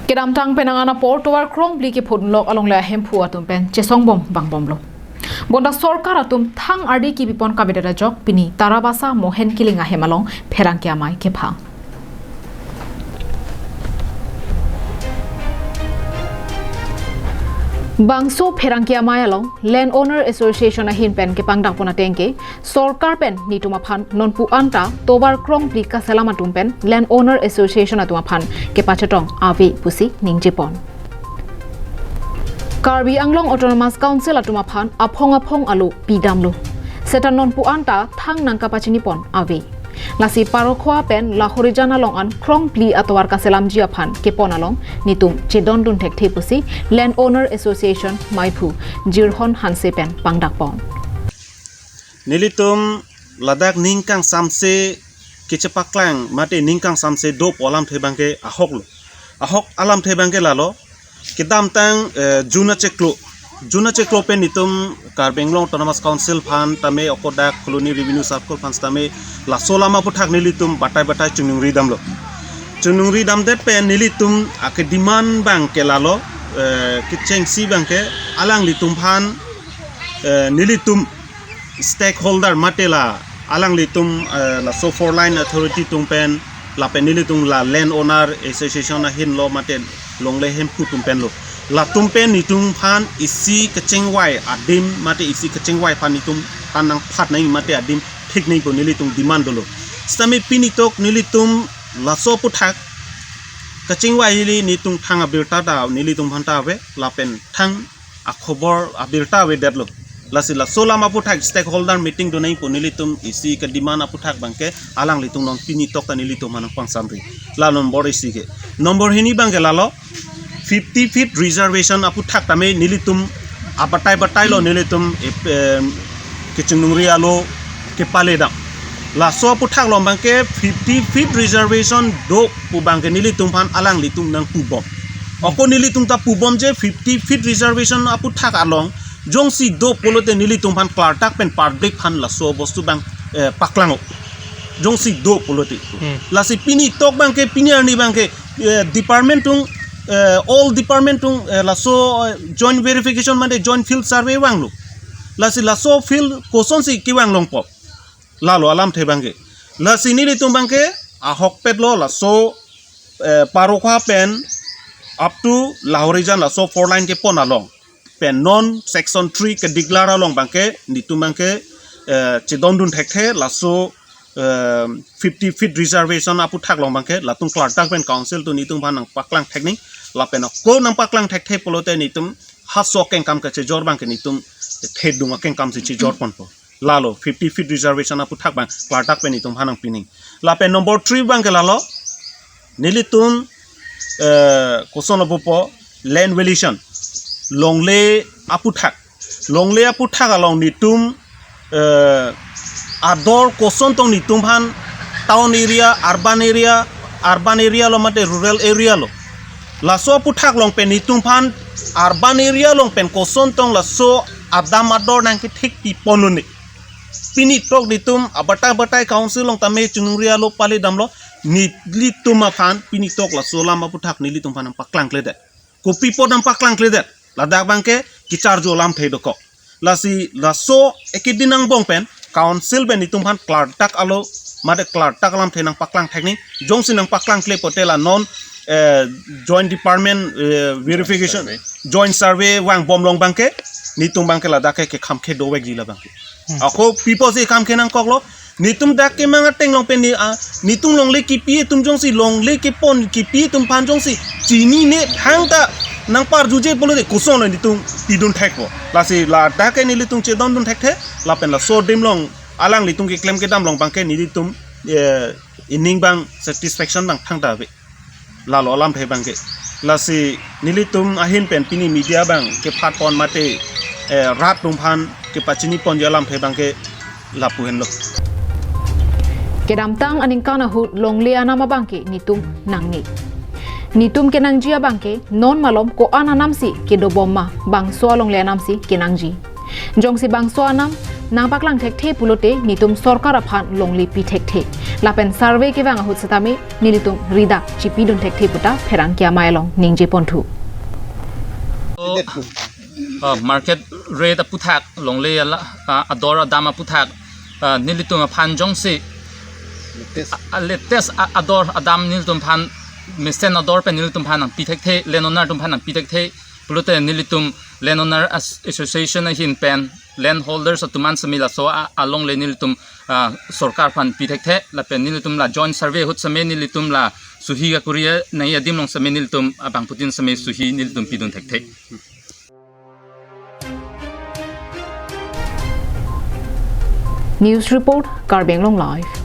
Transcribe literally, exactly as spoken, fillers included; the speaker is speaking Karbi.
Kedamtang penang an apor tovar krongphli kephonlok alongle ahemphu atum pen chesongbom vangbomlo. Bonta sorkar atum thang ardi kipipon kavedet ajok pini Tarabasa Mohen Killing ahem along pherangke amei kephang. Bangso pherangke amei along Land Owner Association ahin pen kepangdakpon ateng ke, sorkar pen netum aphan nonpu anta tovar krongphli kaselam atum pen Land Owner Association atum aphan kepachetong ave pusi ningjepon. Karbi Anglong Autonomous Council atum aphan aphong aphong alo pidamlo. Seta nonpu anta thang nangkapachinipon ave. Lasi Parokhwa pen Lahorijan along an krongphli atovar kaselamji aphan kepon along netum chedondun thekthe pusi Land Owner Association meiphu Jirhon Hanse pen pangdakpon. Nelitum ladak ning kangsamse kechepaklang mate ning kangsamse dopo alamthe abangke ahoklo. Ahok alamthe abangke lalo. Kedamtang, eh, June achiklo. June achiklo pen netum Karbi Anglong Autonomous Council aphan tame ako dak Colony Revenue Circle aphan tame laso alam aphuthak nelitum batai batai chungnungri damlo. Chungnungri damdet pen nelitum ake demand abangke lalo, eh, kechengsi abangke alanglitum aphan, eh, nelitum stakeholder mate la alanglitum, eh, laso four line authority atum pen lapen nelitum la Land Owner Association ahin lo mate longle hemphu atum pen lo. Latum pen netum aphan isi kechengvai adim mate isi kechengvai aphan netum aphan nangphat nangji mate adim thik nangji pu nelitum demand dolo. Sitame pini tok nelitum laso aphuthak kechengvai ili netum thang abirta ta nelitum aphan ta ave lapen thang akhobor abirta avedetlo. Lasi laso alam aphuthak stakeholder meeting do nangji pu nelitum isi kedemand aphuthak abangke alanglitum non pini tok ta nelitum aphan nangpangsamri. La number isi ke. Number hini abangke lalo fifty feet reservation aphuthak tame nelitum abatai batai lo nelitum ep-, em, kechungnungri alo kepale dam. Laso aphuthak along abangke fifty feet reservation do pu abangke nelitum aphan alanglitum nangpubom. Ako nelitum ta pubom je fifty feet reservation aphuthak along jongsi do pulote nelitum aphan klardak pen public aphan laso bostu abang, eh, paklang-o. Jongsi do pulote. Hmm. Lasi pini tok abangke pini arni abangke, eh, department atum, eh, all department atum, eh, laso, eh, joint verification mate joint field survey vanglo. Lasi laso field kosonsi kevang longpo. Lalo alamthe abangke. Lasi nelitum abangke ahokpet lo laso, eh, Parokhwa pen up to Lahorijan laso four line kepon along. Pen non section three ke declare along abangke netum abangke, eh, chedondun thekthe laso, eh, fifty feet reservation aphuthak along abangke latum klardak pen council atum netum aphan nangpaklang thek nangji lapen ako nangpaklang thekthe pulote netum haso akengkam kachejor abangke netum thedung akengkam si chejor ponpo. Lalo fifty feet reservation aphuthak abang klardak pen netum aphan nangpi nangji. Lapen number three abangke lalo nelitum, eh, koson lo pupo land valuation. Longle aphuthak. Longle aphuthak along netum, eh, ador koson tong netum aphan town area, urban area, urban area lo mate rural area lo. Laso aphuthak along pen netum aphan urban area along pen koson tong laso adam ador nangkethek pipon un-e. Pini tok netum abatai batai council along tame chungnungri alo pale damlo, nelitum aphan pini tok laso alam aphuthak nelitum aphan nangpaklangkledet. Kopi apot nangpaklangkledet. Ladak abangke kecharjo alamthe dokok. Lasi laso ekedin angbong pen council pen netum aphan klardak alo mate klardak alamthe nangpaklang thek nangji. Jongsi nangpaklangkle pote la non, eh, joint department, eh, verification, joint survey vangbom along abangke netum abangke ladak ke kekhamkhe dovekji la abangke. Hmm. Ako pi apotsi kekhamkhe nangkoklo, netum dak kemang ateng along pen ne, ah, netum longle kipi atum jongsi longle kepon kipi atum aphan jongsi chinine thangta nangparjuje pulote kosonlo netum pidun thekpo. Lasi ladak ke nelitum chedondun thekthe lapen laso adim along alanglitum keklem kedam along abangke nelitum, eh, ining abang satisfaction abang thangta ave. Lalo alamthe abangke. Lasi nelitum ahin pen pini media abang kephatpon mate, eh, rat atum aphan kepachiniponji alamthe abangke lapu henlo. Kedamtang aningkan ahut longle anam abangke netum nangne. Netum kenangji abangke non malom ko-an anamsi kedobom ma bangso alongle anamsi kenangji. Jongsi bangso anam nangpaklang thekthe pulote netum sorkar aphan longle pi thekthe. lapen survey kevang ahut setame nelitum ridak chipidun thekthe puta pherangke amei along ningje ponthu. So, uh, market rate aputhak, longle ala, uh, ador adam aputhak, uh, nelitum aphan jongsi, uh, latest, uh, ador adam nelitum aphan, mesen ador pen nelitum aphan nangpi thekthe, landowner atum aphan nangpi thekthe pulote nelitum landowner as-, association ahin pen landholders atum an semi laso a-, alongle nelitum, ah, sorkar aphan pi thekthe, lapen nelitum la joint survey ahut semi nelitum la suhi akuri nai adim along semi nelitum abangphutin semi suhi nelitum pidun thekthe. News report, Karbi Anglong Live.